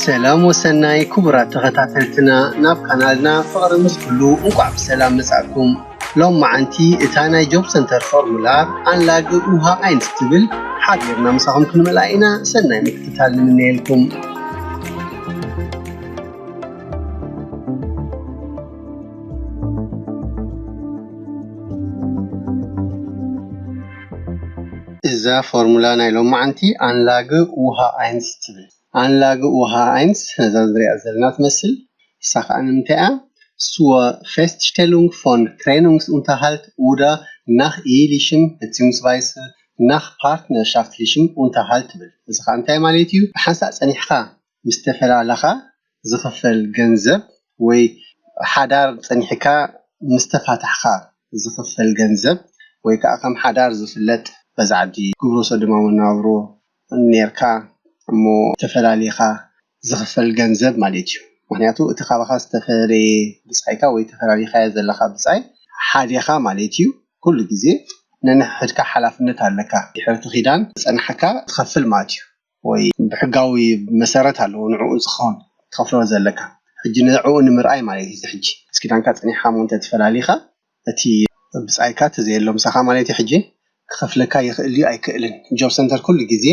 ሰላም ወሰናይ ክቡራት ተኸታተልትና፣ ናብ ካናልና ፍቕሪ ምስ ኩሉ እንቋዕ ብሰላም መጻእኩም። ሎም መዓንቲ እታ ናይ ጆብ ሰንተር ፎርሙላር ኣንላግ ውሃ ኣይንስ ትብል ሓቢርና ምሳኹም ክንመልኣ ኢና። ሰናይ ምክትታል ንምነየልኩም። እዛ ፎርሙላ ናይ ሎም መዓንቲ ኣንላግ ውሃ ኣይንስ ትብል። ኣንላግ ውሃ ኣይንስ ነዛ ዝሪኣ ዘለና ትመስል። እሳ ከዓ ንምንታይ እያ? Zur Feststellung von Trennungsunterhalt oder nach ehelichem beziehungsweise nach partnerschaftlichem Unterhalt ትብል። እዚ ከዓ እንታይ ማለት እዩ? ብሓንሳእ ጸኒሕካ ምስ ተፈላለኻ ዝኽፈል ገንዘብ ወይ ሓዳር ጸኒሕካ ምስ ተፋታሕካ ዝኽፈል ገንዘብ ወይ ከዓ ከም ሓዳር ዝፍለጥ በዚ ዓዲ ግብረ ሰዶማዊ መነባብሮ ኔርካ እሞ ተፈላሊኻ ዝኽፈል ገንዘብ ማለት እዩ። ምክንያቱ እቲ ካባኻ ዝተፈለየ ብጻይካ ወይ ተፈላሊኻዮ ዘለኻ ብጻይ ሓዴኻ ማለት እዩ። ኩሉ ግዜ ነንሕድካ ሓላፍነት ኣለካ። ድሕሪ እቲ ኪዳን ዝጸንሓካ ትኸፍል ማለት እዩ። ወይ ብሕጋዊ መሰረት ኣለዎ ንዕኡ ዝኸውን ትኸፍሎ ዘለካ። ሕጂ ንዕኡ ንምርኣይ ማለት እዩ። እዚ ሕጂ ምስ ኪዳንካ ጸኒሕካ እሞ እንተ ተፈላሊኻ እቲ ብጻይካ ተዘየሎ ምሳኻ ማለት እዩ። ሕጂ ክኸፍለካ ይኽእል እዩ ኣይክእልን። ጆብ ሰንተር ኩሉ ግዜ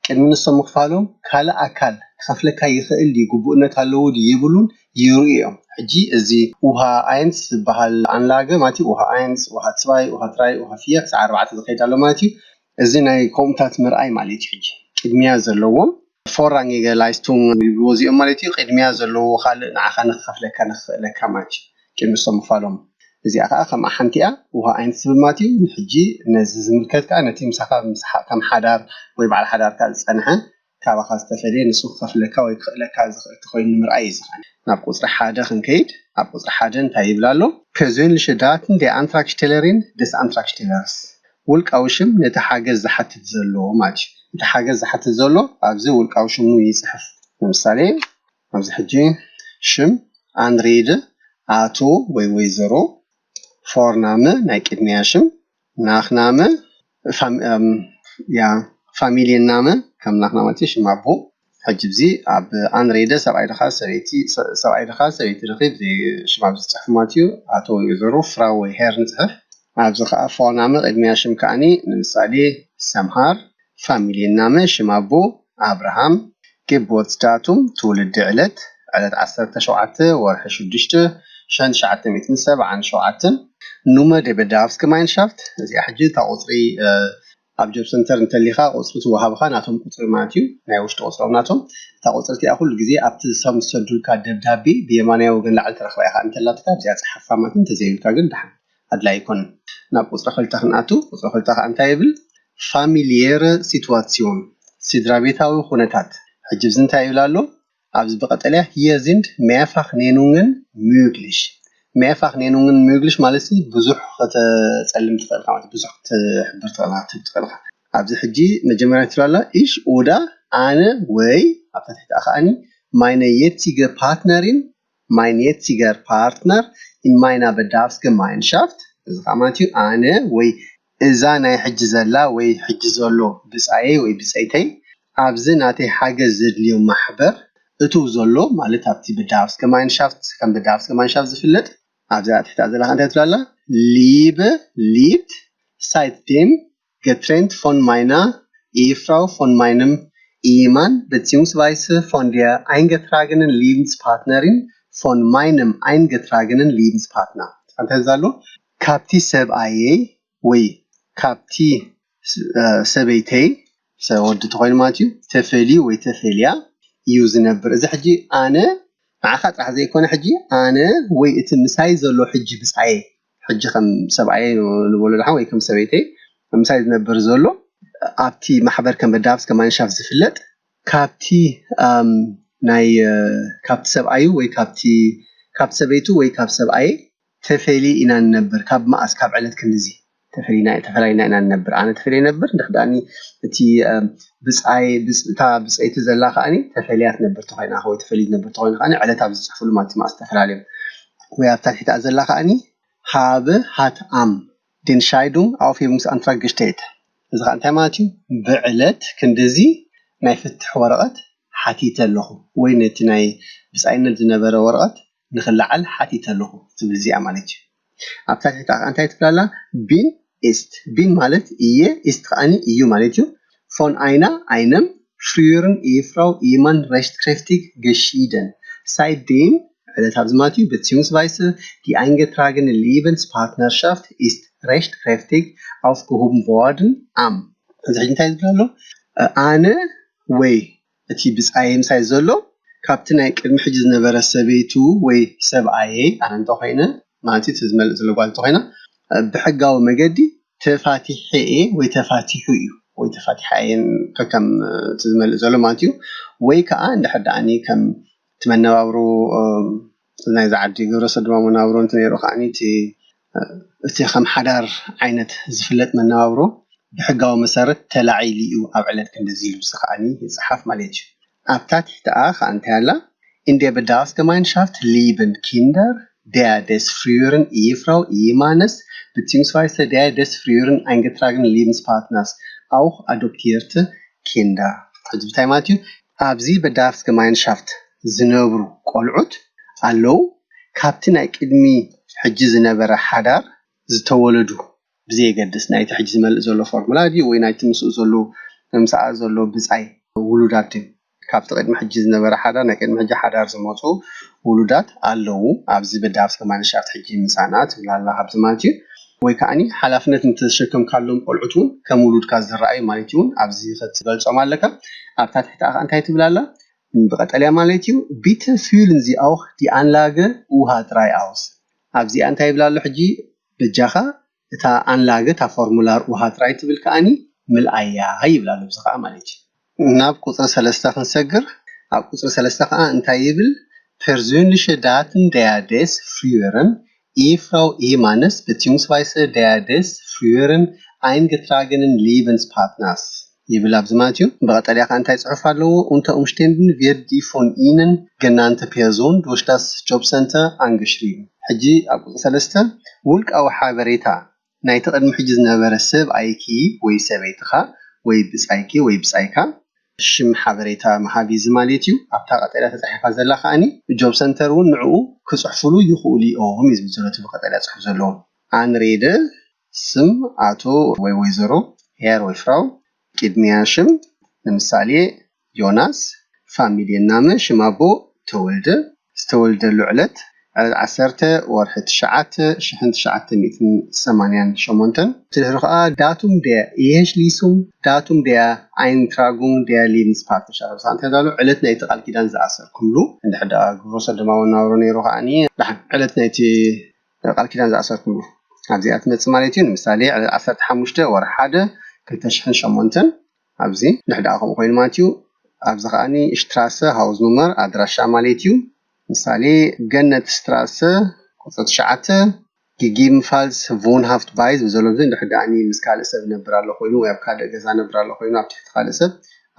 ቅድሚ ንሶም ምኽፋሎም ካልእ ኣካል ክኸፍለካ ይኽእል ድዩ፣ ግቡእነት ኣለዎ ድዩ የብሉን ይርእዩ እዮም። ሕጂ እዚ ውሃ ኣይንስ ዝበሃል ኣንላገ ማለት እዩ። ውሃ ኣይንስ፣ ውሃ ትስባይ፣ ውሃ ትራይ፣ ውሃ ፍየ ክሳዕ ኣርባዕተ ዝኸይድ ኣሎ ማለት እዩ። እዚ ናይ ከምኡታት ምርኣይ ማለት እዩ። ሕጂ ቅድሚያ ዘለዎም ፎራንጌገ ላይስቱንግ ይብልዎ እዚኦም ማለት እዩ። ቅድሚያ ዘለዎ ካልእ ንዓኻ ንክኸፍለካ ንክኽእለካ ማለት እዩ። ቅድሚ ንሶም ምኽፋሎም። እዚኣ ከዓ ከምኣ ሓንቲ እያ። ውሃ ኣይንስ ትብል ማለት እዩ። ንሕጂ ነዚ ዝምልከት ከዓ ነቲ ምሳኻ ምስ ሓ-፣ ከም ሓዳር ወይ በዓል ሓዳርካ ዝጸንሐ ካባኻ ዝተፈልየ ንሱ ክኸፍለካ ወይ ክኽእለካ ዝኽእል ተኾይኑ ንምርኣይ እዩ ዝኽእል። ናብ ቁጽሪ ሓደ ክንከይድ፣ ኣብ ቁጽሪ ሓደ እንታይ ይብል ኣሎ? Persönliche Daten der Antragstellerin, des Antragstellers። ውልቃዊ ሽም ነቲ ሓገዝ ዝሓትት ዘሎ ማለት እዩ። እቲ ሓገዝ ዝሓትት ዘሎ ኣብዚ ውልቃዊ ሽሙ ይጽሕፍ። ንምሳሌ ኣብዚ ሕጂ ሽም ኣንድሬደ፣ ኣቶ ወይ ወይዘሮ፣ ፎርናመ ናይ ቅድሚያ ሽም፣ ናኽናመ ፋም-፣ እም፣ ያ ፋሚልየናመ ከም ናኽናመ ማለት እዩ፣ ሽም ኣቦ። ሕጂ እዚ ኣብ ኣንሬደ ሰብኣይ ድኻ ሰበይቲ፣ ሰ-፣ ሰብኣይ ድኻ ሰበይቲ ድኺ ብዘይ ሽም ኣብዚ ዝፅሕፍ ማለት እዩ። ኣቶ ወይ ወይዘሮ ፍራው ወይ ሄር ንፅሕፍ። ኣብዚ ከዓ ፎርናመ ቅድሚያ ሽም ከዓኒ ንምሳሌ ሰምሃር፣ ፋሚልየናመ ሽም ኣቦ ኣብርሃም፣ Geburtsdatum ትውልዲ ዕለት፣ ዕለት ዓሰርተ ሸውዓተ ወርሒ ሽዱሽተ ሸሕን ትሽዓተ ሚእትን ሰብዓን ሸውዓተን፣ Nummer der Bedarfsgemeinschaft፣ እዚኣ ሕጂ እታ ቁፅሪ፣ እ፣ ኣብ ጆብ ሰንተር እንተሊኻ ቁፅሪ ትወሃብኻ ናቶም ቁፅሪ ማለት እዩ፣ ናይ ውሽጢ ቁፅሮም ናቶም። እታ ቁፅሪ እቲኣ ኩሉ ግዜ ኣብቲ ሰብ ዝሰዱልካ ደብዳቤ ብየማናይ ወገን ላዕሊ ትረኽባ ኢኻ፣ እንተላትካ ኣብዚኣ ፀሓፋ ማለት እዩ፣ እንተዘይብልካ ግን ደሓን ኣድላይ ኣይኮነን። ናብ ቁፅሪ ክልተ ክንኣቱ፣ ቁፅሪ ክልተ ከዓ እንታይ ይብል? Familiäre Situation፣ ስድራ ቤታዊ ኩነታት። ሕጂ እዚ እንታይ ይብል ኣሎ? ኣብዚ ብቐጠልያ፣ hier sind Mehrfachnennungen möglich። Mehrfachnennungen möglich ማለት ሲ ብዙሕ ከተጸልም ትኽእል ኢኻ ማለት ብዙሕ ክትሕብር ትኽእል ኢኻ፣ ትህብ ትኽእል ኢኻ። ኣብዚ ሕጂ መጀመርያ ትብል ኣላ፣ ich oder ኣነ ወይ ኣብታ ትሕቲ ከዓኒ meine jetzige Partnerin፣ mein jetziger Partner in meiner Bedarfsgemeinschaft፣ እዚ ከዓ ማለት እዩ ኣነ ወይ እዛ ናይ ሕጂ ዘላ ወይ ሕጂ ዘሎ ብጻየይ ወይ ብጸይተይ ኣብዚ ናተይ ሓገዝ ዘድልዮ ማሕበር እትው ዘሎ ማለት ኣብቲ Bedarfsgemeinschaft ከም Bedarfsgemeinschaft ዝፍለጥ ኣብዛ ትሕቲ ዘላ እንታይ ትብላላ? Liebe lebt seitdem getrennt von meiner Ehefrau, von meinem Ehemann beziehungsweise von der eingetragenen Lebenspartnerin, von meinem eingetragenen Lebenspartner። እንታይ ዘሎ? ካብቲ ሰብኣየይ ወይ ካብቲ ስ-፣ እ፣ ሰበይተይ፣ ሰ-፣ ወዲ ተኾይኑ ማለት እዩ፣ ተፈልዩ ወይ ተፈልያ እዩ ዝነብር። እዚ ሕጂ ኣነ ንዓኻ ጥራሕ ዘይኮነ፣ ሕጂ ኣነ ወይ እቲ ምሳይ ዘሎ ሕጂ ብጻየ፣ ሕጂ ከም ሰብኣየ ንበሎ ደሓን ወይ ከም ሰበይተይ ምሳይ ዝነብር ዘሎ ኣብቲ ማሕበር ከም Bedarfsgemeinschaft ዝፍለጥ ካብቲ፣ ኣም፣ ናይ፣ እ፣ ካብቲ ሰብኣዩ ወይ ካብቲ፣ ካብ ሰበይቱ ወይ ካብ ሰብኣየ ተፈልየ ኢና ንነብር። ካብ መኣስ? ካብ ዕለት ክንድዚ ተፈሊና፣ ተፈላሊና ኢና ንነብር። ኣነ ተፈልየ ነብር፣ እንድሕር ደኣኒ እቲ፣ እ፣ ብጻይ፣ ብጽ-፣ እታ ብጸይቲ ዘላ ከኣኒ ተፈልያ ትነብር ተኾይና ወይ ተፈልዩ ትነብር ተኾይኑ ከኣኒ ዕለት ኣብዚ ዝጽሕፍሉ ማለት እዩ፣ መኣስ ተፈላልዮም። ወይ ኣብታ ትሕቲኣ ዘላ ከኣኒ habe hat am den Scheidung Aufhebungsantrag gestellt። እዚ ከዓ እንታይ ማለት እዩ? ብዕለት ክንድዚ ናይ ፍትሕ ወረቐት ሓቲተ ኣለኹ ወይ ነቲ ናይ ብጻይነት ዝነበረ ወረቐት ንኽለዓል ሓቲተ ኣለኹ ትብል እዚኣ ማለት እዩ። ኣብታ ትሕቲ እንታይ ትብላላ? Bin ist። Bin ማለት እየ፣ ist ከዓኒ እዩ ማለት እዩ። Von einer, einem, früheren Ehefrau, Ehemann rechtskräftig geschieden. Seitdem ዕለት ኣብዚ ማለት እዩ፣ beziehungsweise die eingetragene Lebenspartnerschaft ist rechtskräftig aufgehoben worden am። እዚ ሕጂ እንታይ ዝብል ኣሎ? ኣነ ወይ እቲ ብጻይ ምሳይ ዘሎ ካብቲ ናይ ቅድሚ ሕጂ ዝነበረ ሰበይቱ ወይ ሰብኣየይ ኣነ እንተኾይነ ማለት እዩ፣ እቲ ዝመልእ ዘሎ ጓል እንተኾይና ብሕጋዊ መገዲ ተፋቲሐ እየ ወይ ተፋቲሑ እዩ ወይ ተፋቲሐ እየን ከከም እቲ ዝመልእ ዘሎ ማለት እዩ። ወይ ከዓ እንድሕር ደኣኒ ከም እቲ መነባብሮ ናይዚ ዓዲ ግብረ ሰዶማዊ መነባብሮ እንተ ነይሩ ከዓኒ እቲ ከም ሓዳር ዓይነት ዝፍለጥ መነባብሮ ብሕጋዊ መሰረት ተላዒሉ እዩ ኣብ ዕለት ክንድዚ ኢሉ ዝኸዓኒ ይፅሓፍ ማለት እዩ። ኣብታ ትሕቲኣ ከዓ እንታይ ኣላ? In der Bedarfsgemeinschaft leben Kinder der des früheren Ehefrau, Ehemannes beziehungsweise der des früheren eingetragenen Lebenspartners, auch adoptierte Kinder። ሕጂ ብታይ ማለት እዩ? ኣብዚ Bedarfsgemeinschaft ዝነብሩ ቆልዑት ኣለዉ፣ ካብቲ ናይ ቅድሚ ሕጂ ዝነበረ ሓዳር ዝተወለዱ ብዘየገድስ ናይቲ ሕጂ ዝመልእ ዘሎ ፎርሙላ ድዩ ወይ ናይቲ ምስኡ ዘሎ ምሳኣ ዘሎ ብጻይ ውሉዳት ድዩ? ካብቲ ቅድሚ ሕጂ ዝነበረ ሓዳር ናይ ቅድሚ ሕጂ ሓዳር ዝመፁ ውሉዳት ኣለዉ ኣብዚ በዳፍ ሰማንያ ሻፍት ሕጂ ምሳና ትብል ኣላ ካብዚ ማለት እዩ። ወይ ከዓኒ ሓላፍነት ንተሸከምካሎም ቆልዑት እውን ከም ውሉድካ ዝረኣዩ ማለት እውን ኣብዚ ክትገልፆም ኣለካ። ኣብታ ትሕቲ ከዓ እንታይ ትብል ኣላ? ብቀጠልያ ማለት እዩ። Bitte füllen Sie auch die Anlage U H drei aus። ኣብዚኣ እንታይ ይብል ኣሎ ሕጂ? በጃኻ እታ ኣንላገ እታ ፎርሙላር ውሃ ጥራይ ትብል ከዓኒ ምልኣያ ይብላ ኣብዚ ከዓ ማለት እዩ። ናብ ቁፅሪ ሰለስተ ክንሰግር። ኣብ ቁፅሪ ሰለስተ ከዓ እንታይ ይብል? Persönliche Daten der des früheren Ehefrau Ehemannes beziehungsweise der des früheren eingetragenen Lebenspartners ይብል ኣብዚ ማለት እዩ። ብቐጠልያ ከዓ እንታይ ፅሑፍ ኣለዎ? Unter Umständen wird die von Ihnen genannte Person durch das Jobcenter angeschrieben። ሕጂ ኣብ ቁፅሪ ሰለስተ ውልቃዊ ሓበሬታ ናይቲ ቅድሚ ሕጂ ዝነበረ ሰብኣይኪ ወይ ሰበይትኻ ወይ ብጻይኪ ወይ ብጻይካ ሽም ሓበሬታ ምሃብ እዩ ማለት እዩ። ኣብታ ቀጠልያ ተጻሒፋ ዘላ ከዓኒ ጆብ ሰንተር እውን ንዕኡ ክጽሕፉሉ ይኽእሉ እዮም እዩ ዝብል ዘሎ እቲ ብቀጠልያ ጽሑፍ ዘለዎም። ኣንሬደ ስም ኣቶ ወይ ወይዘሮ፣ ሄር ወይ ፍራው፣ ቅድሚያ ሽም ንምሳሌ ዮናስ፣ ፋሚልየ ናመ ሽም ኣቦ ተወልደ፣ ዝተወልደሉ ዕለት ዕለት ዓሰርተ ወርሒ ትሽዓተ ሽሕን ትሽዓተ ሚእትን ሰማንያን ሸሞንተን። እቲ ድሕሪ ከዓ ዳቱም ደ ኢሄሽሊሱም ዳቱም ደ ኣይንትራጉም ደ ሊንስ ፓርትነርሻፕ እንታይ ዳሎ ዕለት ናይቲ ቃል ኪዳን ዝኣሰርኩምሉ እንድሕር ደኣ ግብረ ሰዶማዊ ናብሮ ነይሩ ከዓኒ ደሓን ዕለት ናይቲ ቃል ኪዳን ዝኣሰርኩምሉ ኣብዚኣ ትመፅእ ማለት እዩ። ንምሳሌ ዕለት ዓሰርተ ሓሙሽተ ወርሒ ሓደ ክልተ ሽሕን ሸሞንተን ኣብዚ ንሕዳኣ ከምኡ ኮይኑ ማለት እዩ። ኣብዚ ከዓኒ ሽትራሰ ሃውዝ ኑመር ኣድራሻ ማለት እዩ። ምሳሌ ገነት ስትራሰ ቁፅሪ ትሽዓተ ጊጊምፋልስ ቮንሃፍት ባይ ዝብል ዘሎ ኣብዚ እንድሕር ደኣኒ ምስ ካልእ ሰብ ነብር ኣሎ ኮይኑ ወይ ኣብ ካልእ ገዛ ነብር ኣሎ ኮይኑ ኣብ ትሕቲ ካልእ ሰብ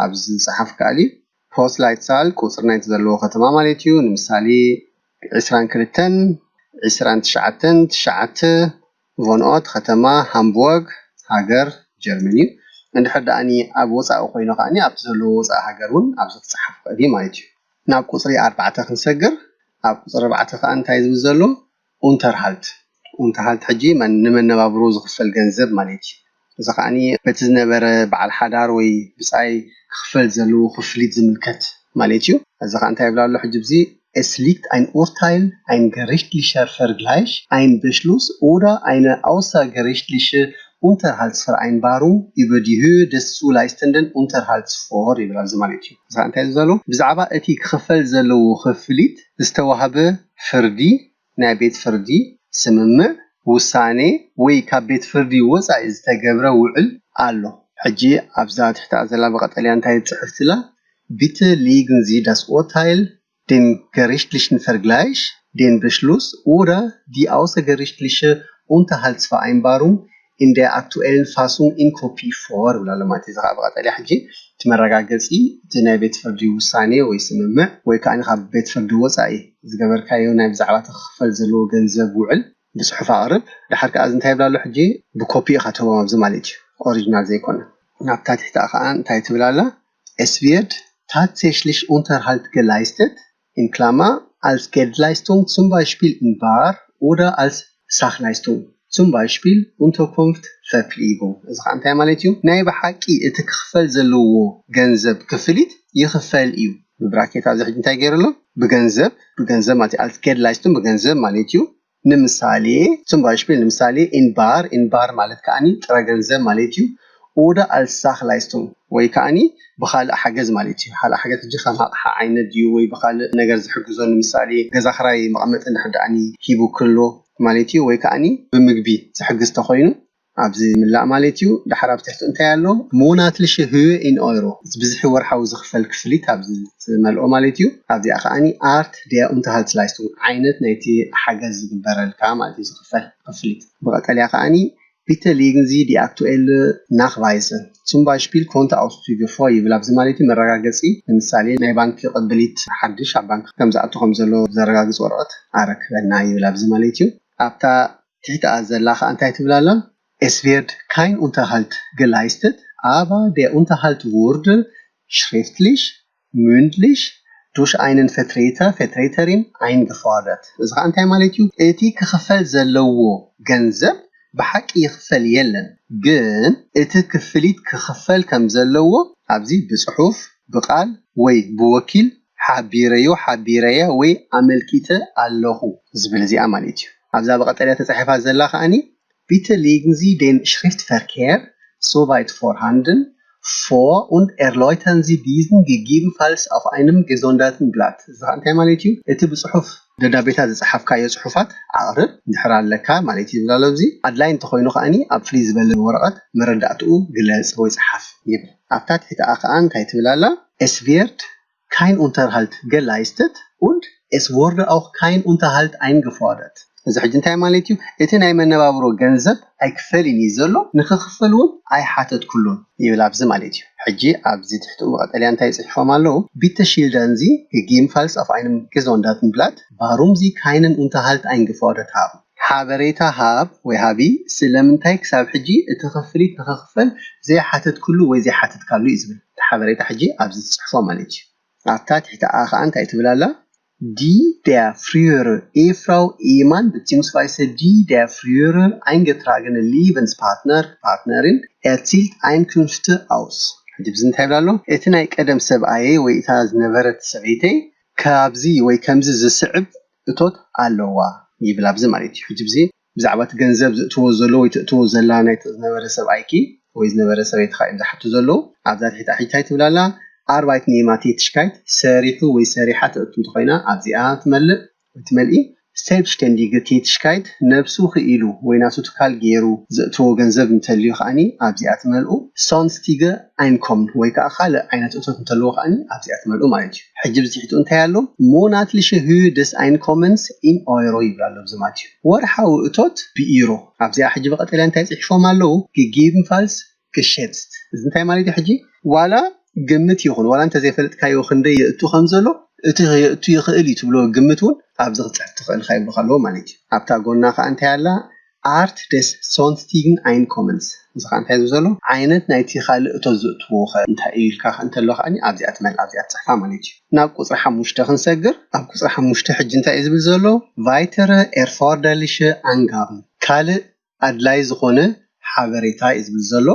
ኣብዚ ዝፀሓፍ ከኣል እዩ። ፖስት ላይትሳል ቁፅሪ ናይቲ ዘለዎ ከተማ ማለት እዩ። ንምሳሌ ዕስራን ክልተን ዕስራን ትሽዓተን ትሽዓተ ቮንኦት ከተማ ሃምቡርግ ሃገር ጀርመን እዩ። እንድሕር ደኣኒ ኣብ ወፃኢ ኮይኑ ከዓኒ ኣብቲ ዘለዎ ወፃኢ ሃገር እውን ኣብዚ ክፀሓፍ ይኽእል እዩ ማለት እዩ። ናብ ቁፅሪ ኣርባዕተ ክንሰግር። ኣብ ቁፅሪ ኣርባዕተ ከዓ እንታይ ዝብል ዘሎ? ኡንተርሃልት። ኡንተርሃልት ሕጂ መን- ንመነባብሮ ዝኽፈል ገንዘብ ማለት እዩ። እዚ ከዓኒ በቲ ዝነበረ በዓል ሓዳር ወይ ብፃይ ክኽፈል ዘለዎ ክፍሊት ዝምልከት ማለት እዩ። እዚ ከዓ እንታይ ይብል ኣሎ ሕጂ? እዚ Es liegt ein Urteil, ein gerichtlicher Vergleich, ein Beschluss oder eine außergerichtliche Unterhaltsvereinbarung über die Höhe des zu leistenden Unterhalts vor ይብል ኣብዚ ማለት እዩ። እዚ ከዓ እንታይ እዩ ዘሎ? ብዛዕባ እቲ ክኽፈል ዘለዎ ክፍሊት ዝተዋህበ ፍርዲ ናይ ቤት ፍርዲ ስምምዕ፣ ውሳኔ ወይ ካብ ቤት ፍርዲ ወፃኢ ዝተገብረ ውዕል ኣሎ። ሕጂ ኣብዛ ትሕታ ዘላ ብቐጠልያ እንታይ ትፅሕፍ ትላ? Bitte legen Sie das Urteil, den gerichtlichen Vergleich, den Beschluss oder die außergerichtliche Unterhaltsvereinbarung in der aktuellen Fassung in Kopie vor ይብላ ኣሎ ማለት እዩ። እዚ ከዓ ብቐጠልያ ሕጂ እቲ መረጋገፂ እቲ ናይ ቤት ፍርዲ ውሳኔ ወይ ስምምዕ ወይ ከዓ ካብ ቤት ፍርዲ ወፃኢ ዝገበርካዮ ናይ ብዛዕባ እቲ ክኽፈል ዘለዎ ገንዘብ ውዕል ብፅሑፍ ኣቕርብ። ድሓር ከዓ እዚ እንታይ ይብላ ኣሎ ሕጂ ብኮፒ ኢኻ ትህቦም ኣብዚ ማለት እዩ ኦሪጂናል ዘይኮነ። ናብታ ትሕቲ ከዓ እንታይ ትብል ኣላ? Es wird tatsächlich Unterhalt geleistet, in Klammer, als Geldleistung, zum Beispiel in bar oder als Sachleistung, zum Beispiel Unterkunft Verpflegung። እዚ ከዓ እንታይ ማለት እዩ? ናይ ብሓቂ እቲ ክኽፈል ዘለዎ ገንዘብ ክፍሊት ይኽፈል እዩ። ብብራኬት ኣብዚ ሕጂ እንታይ ገይሩ ኣሎ? ብገንዘብ፣ ብገንዘብ ማለት እዩ። Als Geldleistung ብገንዘብ ማለት እዩ። ንምሳሌ፣ zum Beispiel ንምሳሌ፣ in bar፣ in bar ማለት ከዓኒ ጥረ ገንዘብ ማለት እዩ። Oder als Sachleistung ወይ ከዓኒ ብኻልእ ሓገዝ ማለት እዩ። ካልእ ሓገዝ ሕጂ ከም ኣቕሓ ዓይነት ድዩ ወይ ብኻልእ ነገር ዝሕግዞ፣ ንምሳሌ ገዛ ክራይ መቐመጢ እንድሕር ደኣኒ ሂቡ ክሎ ማለት እዩ። ወይ ከዓኒ ብምግቢ ዝሕግዝ ተኾይኑ ኣብዚ ምላእ ማለት እዩ። ዳሕር ኣብ ትሕቲ እንታይ ኣሎ? Monatliche Höhe in Euro፣ ብዝሒ ወርሓዊ ዝኽፈል ክፍሊት ኣብዚ ዝመልኦ ማለት እዩ። ኣብዚኣ ከዓኒ Art der Unterhaltsleistung፣ ዓይነት ናይቲ ሓገዝ ዝግበረልካ ማለት እዩ ዝኽፈል ክፍሊት። ብቐጠልያ ከዓኒ Bitte legen Sie die aktuelle Nachweise, zum Beispiel Kontoauszüge vor ይብል። ኣብዚ ማለት እዩ መረጋገፂ፣ ንምሳሌ ናይ ባንክ ቅብሊት ሓድሽ ኣብ ባንክ ከም ዝኣቱ ከም ዘሎ ዘረጋግፅ ወረቐት ኣረክበና ይብል ኣብዚ ማለት እዩ። ኣብታ ትሕቲኣ ዘላ ከዓ እንታይ ትብል ኣላ? Es wird kein Unterhalt geleistet, aber der Unterhalt wurde schriftlich, mündlich durch einen Vertreter, Vertreterin eingefordert. እዚ ከዓ እንታይ ማለት እዩ? እቲ ክኽፈል ዘለዎ ገንዘብ ብሓቂ ይኽፈል የለን፣ ግን እቲ ክፍሊት ክኽፈል ከም ዘለዎ ኣብዚ ብፅሑፍ፣ ብቃል ወይ ብወኪል ሓቢረዮ፣ ሓቢረያ ወይ ኣመልኪተ ኣለኹ ዝብል እዚኣ ማለት እዩ። ኣብዛ ብቐጠልያ ተፃሒፋ ዘላ ከዓኒ Bitte legen Sie den Schriftverkehr, soweit vorhanden, vor und erläutern Sie diesen gegebenenfalls auf einem gesonderten Blatt። እዚ ከዓ እንታይ ማለት እዩ? እቲ ብፅሑፍ ደብዳቤታት ዝፀሓፍካዮ ፅሑፋት ኣቕርብ፣ እንድሕር ኣለካ ማለት እዩ ዝብል ኣሎ። ኣብዚ ኣድላይ እንተኾይኑ ከዓኒ ኣብ ፍልይ ዝበለ ወረቐት መረዳእትኡ ግለፅ ወይ ፀሓፍ ይብል። ኣብታ ትሕቲኣ ከዓ እንታይ ትብል ኣላ? Es wird kein Unterhalt geleistet und es wurde auch kein Unterhalt eingefordert። እዚ ሕጂ እንታይ ማለት እዩ? እቲ ናይ መነባብሮ ገንዘብ ኣይክፈልን እዩ ዘሎ፣ ንክኽፈል እውን ኣይሓተትኩሉን ይብል ኣብዚ ማለት እዩ። ሕጂ ኣብዚ ትሕቲኡ ብቐጠልያ እንታይ ጽሒፎም ኣለዉ? Bitte schildern Sie gegebenenfalls auf einem gesonderten Blatt, warum Sie keinen Unterhalt eingefordert haben። ሓበሬታ ሃብ ወይ ሃቢ ስለምንታይ ክሳብ ሕጂ እቲ ክፍሊት ንክኽፈል ዘይሓተትኩሉ ወይ ዘይሓተትካሉ እዩ ዝብል። እቲ ሓበሬታ ሕጂ ኣብዚ ትጽሕፎ ማለት እዩ። ኣብታ ትሕቲ ኣ ኸዓ እንታይ ትብል ኣላ? Die der frühere Ehefrau, Ehemann beziehungsweise die der frühere eingetragene Lebenspartner, Partnerin erzielt Einkünfte aus። ሕጂ ብዚ እንታይ ይብል ኣሎ? እቲ ናይ ቀደም ሰብኣየይ ወይ እታ ዝነበረት ሰበይተይ ካብዚ ወይ ከምዚ ዝስዕብ እቶት ኣለዋ ይብል ኣብዚ ማለት እዩ። ሕጂ ብዚ ብዛዕባ እቲ ገንዘብ ዝእትዎ ዘሎ ወይ ትእትዎ ዘላ ናይ ዝነበረ ሰብኣይኪ ወይ ዝነበረ ሰበይትኻ እዮም ዝሓቱ ዘለዉ። ኣብዛ ትሕቲ ሕጂ እንታይ ትብል ኣላ? Arbeitnehmer Tätigkeit፣ ሰሪሑ ወይ ሰሪሓ ትእቱ እንተኾይና ኣብዚኣ ትመልእ ወይ ትመልኢ። Selbstständige Tätigkeit፣ ነብሱ ክኢሉ ወይ ናቱ ትካል ገይሩ ዘእትዎ ገንዘብ እንተልዩ ከዓኒ ኣብዚኣ ትመልኡ። Sonstige Einkommen ወይ ከዓ ካልእ ዓይነት እቶት እንተልዎ ከዓኒ ኣብዚኣ ትመልኡ ማለት እዩ። ሕጂ ብትሕትኡ እንታይ ኣሎ? Monatliche Höhe des Einkommens in Euro ይብል ኣሎ ኣብዚ ማለት እዩ። ወርሓዊ እቶት ብኢሮ። ኣብዚኣ ሕጂ ብቐጠልያ እንታይ ጽሒፎም ኣለዉ? Gegebenenfalls geschätzt። እዚ እንታይ ማለት እዩ? ሕጂ ዋላ ግምት ይኹን ዋላ እንተዘይፈልጥካዮ ክንደይ የእቱ ከም ዘሎ እቲ የእቱ ይኽእል እዩ ትብሎ ግምት እውን ኣብዚ ክፅሕፍ ትኽእል ኢኻ ይብሉኻ ኣለዉ ማለት እዩ። ኣብታ ጎና ከዓ እንታይ ኣላ? Art des sonstigen Einkommens። እዚ ከዓ እንታይ ዝብል ዘሎ ዓይነት ናይቲ ካልእ እቶ ዝእትዎ ከ እንታይ እዩ ኢልካ እንተሎ ከዓ ኣብዚኣ ትመል ኣብዚኣ ትፅሕፋ ማለት እዩ። ናብ ቁፅሪ ሓሙሽተ ክንሰግር። ኣብ ቁፅሪ ሓሙሽተ ሕጂ እንታይ እዩ ዝብል ዘሎ? Weitere erforderliche Angaben፣ ካልእ ኣድላይ ዝኾነ ሓበሬታ እዩ ዝብል ዘሎ።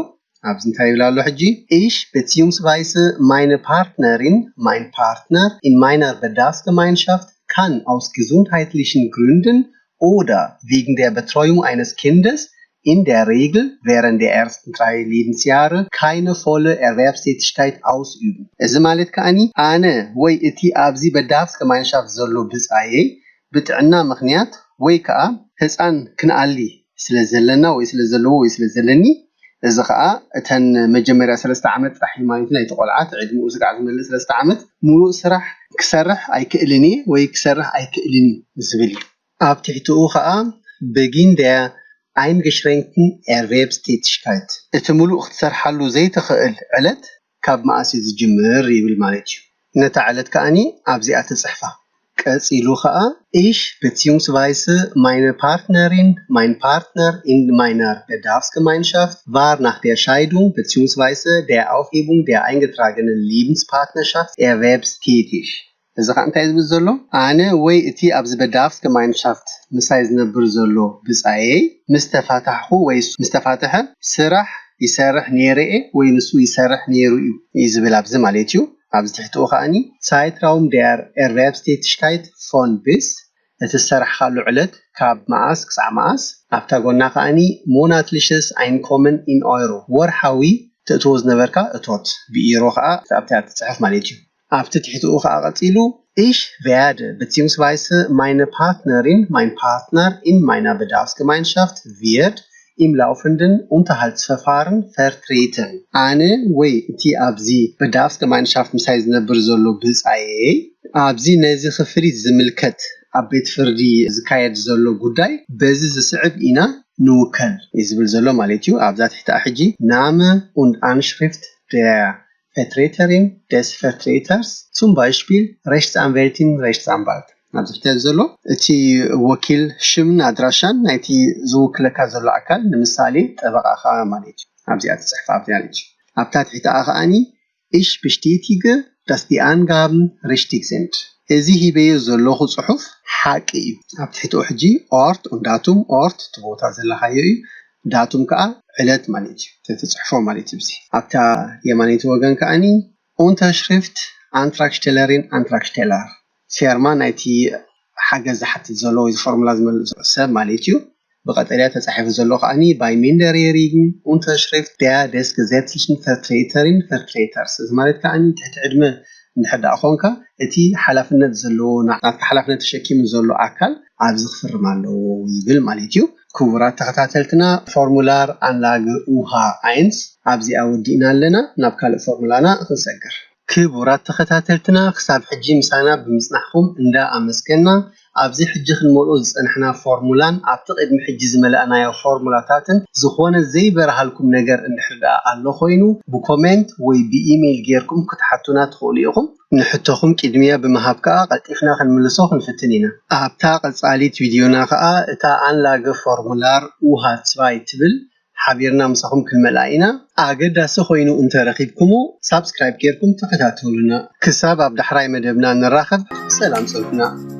ኣብዚ እንታይ ይብል ኣሎ ሕጂ? Ich beziehungsweise meine Partnerin, mein Partner in meiner Bedarfsgemeinschaft kann aus gesundheitlichen Gründen oder wegen der Betreuung eines Kindes in der Regel während der ersten drei Lebensjahre keine volle Erwerbstätigkeit ausüben። እዚ ማለት ከዓኒ ኣነ ወይ እቲ ኣብዚ Bedarfsgemeinschaft ዘሎ ብጻየይ ብጥዕና ምኽንያት ወይ ከዓ ህፃን ክንኣሊ ስለ ዘለና ወይ ስለ ዘለዎ ወይ ስለ ዘለኒ፣ እዚ ከዓ እተን መጀመርያ ሰለስተ ዓመት ጥራሕ እዩ ማለት እዩ ናይቲ ቆልዓ፣ እቲ ዕድሚኡ ስጋዕ ዝመልእ ሰለስተ ዓመት፣ ሙሉእ ስራሕ ክሰርሕ ኣይክእልን እየ ወይ ክሰርሕ ኣይክእልን እዩ ዝብል እዩ። ኣብ ትሕትኡ ከዓ Beginn der eingeschränkten Erwerbstätigkeit፣ እቲ ሙሉእ ክትሰርሓሉ ዘይትኽእል ዕለት ካብ መኣስ እዩ ዝጅምር ይብል ማለት እዩ። ነታ ዕለት ከዓኒ ኣብዚኣ ትፅሕፋ። ቀጺሉ ኸኣ ich beziehungsweise meine Partnerin, mein Partner in meiner Bedarfsgemeinschaft war nach der Scheidung beziehungsweise der Aufhebung der eingetragenen Lebenspartnerschaft erwerbstätig. እዚ ኸዓ እንታይ ዝብል ዘሎ? ኣነ ወይ እቲ ኣብዚ Bedarfsgemeinschaft ምሳይ ዝነብር ዘሎ ብጻየይ ምስ ተፋታሕኹ ወይ ምስ ተፋትሐ ስራሕ ይሰርሕ ነይረ እየ ወይ ንሱ ይሰርሕ ነይሩ እዩ እዩ ዝብል ኣብዚ ማለት እዩ። ኣብዚ ትሕትኡ ከኣኒ Zeitraum der Erwerbstätigkeit von bis፣ እቲ ዝሰራሕካሉ ዕለት ካብ መዓስ ክሳዕ መዓስ፣ ኣብታ ጎና ከኣኒ monatliches Einkommen in Euro፣ ወርሓዊ ትእትዎ ዝነበርካ እቶት ብኢሮ ከኣ ኣብታ ትጽሕፍ ማለት እዩ። ኣብቲ ትሕትኡ ከኣ ቀጺሉ ich werde beziehungsweise meine Partnerin, mein Partner in meiner Bedarfsgemeinschaft wird im laufenden Unterhaltsverfahren vertreten። ኣነ ወይ እቲ ኣብዚ Bedarfsgemeinschaft ምሳይ ዝነብር ዘሎ ብጻየይ ኣብዚ ነዚ ክፍሊት ዝምልከት ኣብ ቤት ፍርዲ ዝካየድ ዘሎ ጉዳይ በዚ ዝስዕብ ኢና ንውከል እዩ ዝብል ዘሎ ማለት እዩ። ኣብዛ ትሕቲ ሕጂ Name und Anschrift der Vertreterin des Vertreters, zum Beispiel Rechtsanwältin, Rechtsanwalt። ኣብዚ ሕተት ዘሎ እቲ ወኪል ሽምን ኣድራሻን ናይቲ ዝውክለካ ዘሎ ኣካል፣ ንምሳሌ ጠበቓኻ ማለት እዩ። ኣብዚኣ ትፅሕፍ ኣብዚኣ ማለት እዩ። ኣብታ ትሕቲኣ ከኣኒ ich bestätige, dass die Angaben richtig sind። እዚ ሂበዮ ዘለኹ ፅሑፍ ሓቂ እዩ። ኣብ ትሕቲኡ ሕጂ Ort und Datum፣ Ort እቲ ቦታ ዘለኻዮ እዩ፣ Datum ከዓ ዕለት ማለት እዩ፣ ተትፅሕፎ ማለት እዩ። ኣብዚ ኣብታ የማነይቲ ወገን ከዓኒ Unterschrift Antragstellerin, Antragsteller፣ ፌርማ ናይቲ ሓገዝ ዝሓትት ዘሎ ወይ ፎርሙላ ዝመልእ ዘሎ ሰብ ማለት እዩ። ብቐጠልያ ተጻሒፉ ዘሎ ከዓኒ Bei minderjährigen Unterschrift der des gesetzlichen Vertreterin, Vertreters። እዚ ማለት ከዓኒ ትሕቲ ዕድመ እንድሕር ደኣ ኾንካ እቲ ሓላፍነት ዘለዎ ናትካ ሓላፍነት ተሸኪሙ ዘሎ ኣካል ኣብዚ ክፍርም ኣለዎ ይብል ማለት እዩ። ክቡራት ተኸታተልትና፣ ፎርሙላር ኣንላግ ኡሃ ኣይንስ ኣብዚኣ ወዲእና ኣለና። ናብ ካልእ ፎርሙላና ክንሰግር። ክቡራት ተኸታተልትና፣ ክሳብ ሕጂ ምሳና ብምጽናሕኩም እንዳ ኣመስገና፣ ኣብዚ ሕጂ ክንመልኦ ዝጸናሕና ፎርሙላን ኣብቲ ቅድሚ ሕጂ ዝመላእናዮ ፎርሙላታትን ዝኾነ ዘይበርሃልኩም ነገር እንድሕር ደኣ ኣሎ ኮይኑ ብኮሜንት ወይ ብኢሜይል ጌርኩም ክትሓቱና ትኽእሉ ኢኹም። ንሕቶኹም ቅድሚያ ብምሃብ ከኣ ቀልጢፍና ክንምልሶ ክንፍትን ኢና። ኣብታ ቀጻሊት ቪድዮና ከኣ እታ ኣንላገ ፎርሙላር ኡሃ ትስባይ ትብል ሓቢርና ምሳኹም ክንመልኣ ኢና። ኣገዳሲ ኮይኑ እንተረኺብኩሞ ሳብስክራይብ ጌርኩም ተኸታተሉና። ክሳብ ኣብ ዳሕራይ መደብና ንራኸብ፣ ሰላም ጸንሑና።